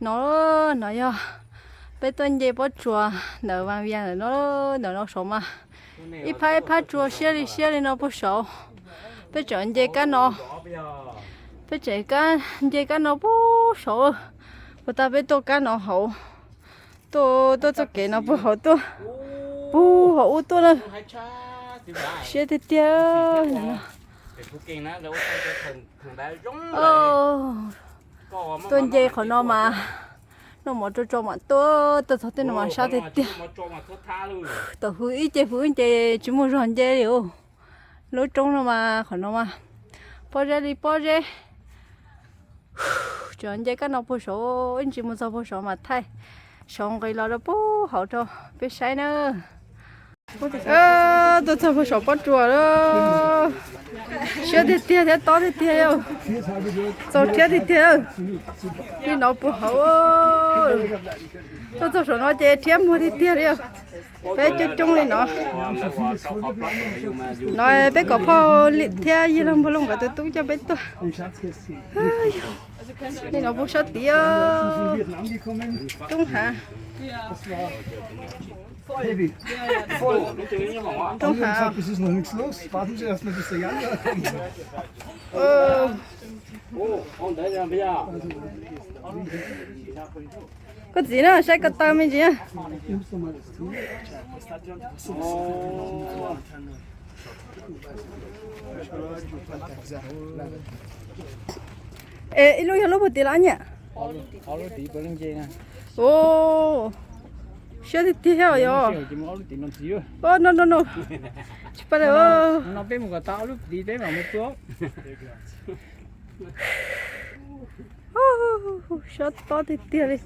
No, no yog peb tuaj nce pob tsuas ntawm Vaj Vias ntawm no, ntawm no saud mas ib phab ib phab tsuas siab li siab li no puag saud. Peb tseem nce kab no, peb tseem nce kab no puag saud, puag ta peb tuaj kab no hauv, tuaj tuaj txoj kev no puag hauv tuaj, puag hauv ub tuaj na. Siab tiag tiag. Tuaj nce qhov no mas noj mov tso tso mam tuaj, tuaj txog tej no mas sab tiag tiag. Tam hws ib ce hws ib ce tsis muaj zog nce li. Lub roob no mas qhov no mas pob zeb li pob zeb. Tseem nce kab no puag saud, ib ntsis mus txog puag saud mas thaij saud nqis los rau puag hauv rau peb saib na. Tuaj txog puag saum pob tsuas lawm. Siab tiag tiag thiab tob tiag tiag li. Txaus rhiab tiag tiag. Li no puag hauv. Tuaj txog saum no ces rhiab muag tiag tiag li. Peb coob coob li no. No peb kom phauj thiab yawg laug npawg laug nkawd tus tub coj peb tuaj. Li no puag sab tid. Coob heev. Coob heev. Koj txiv na, saib ko taw me ntsis na. Es ib lub yog lub puag tid los nyiam? Siab tiag tiag yog. No no no. Tsis pab lawm. Siab tob tiag tiag li.